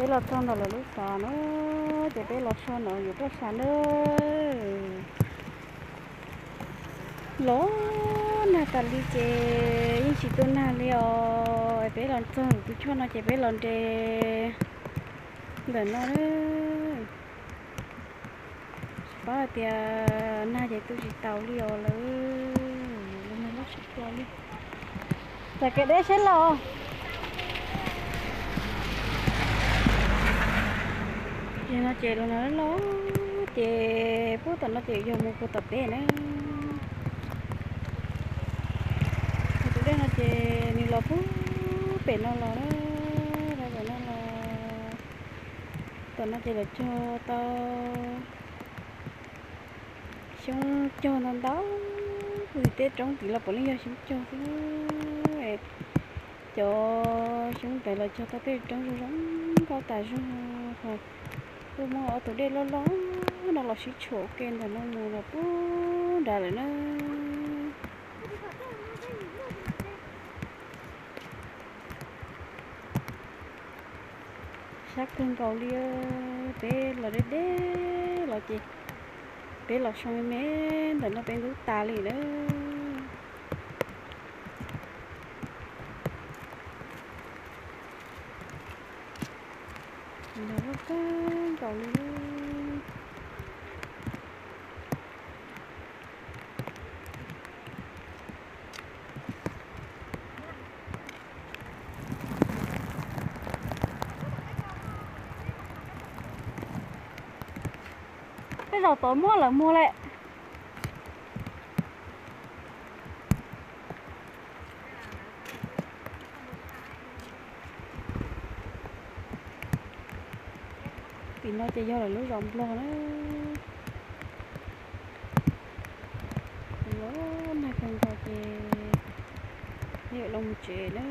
Peb los txog ntawm lawv lub xov na, ces peb los so no yuav tuaj sam na. Los nag tas li ces yeej tsis tu nag li os. Peb los txog tus choj no ces peb los nres ntawm no na. Tsis paub hais tias nag ces tu tsis taus li os lawm. Los nag loj tshaj plaws li. Txav kev deb seb los. Ces no ces los nag loj ces puag tom no ces yog mus puag tom peb na. Tus dej no ces nws los puag pem no los na, los pem no los. Tom no ces lawv cog tau xyoob cog ntau ntau, tej roob tim los puav leej yog xyoob cog xwb. Cov xyoob ntawd los cog tau tej roob zoo zoo nkauj tas zog. Ho kuj muaj ob tug dej loj loj no los sib tshuam ua ke ntawm no mus los puag nrad lawm na. Sab kawg nkaus li, peb los deb deb los ces peb los so me me ntawm no peb ntub tas li na. Los loj kawg nkaus li. Tej zaum tod muaj lawm muag lawm. Tim no ces yog lawv lub zos Nplog na. Los nag kawg nkaus ces yuav los mus tsev na.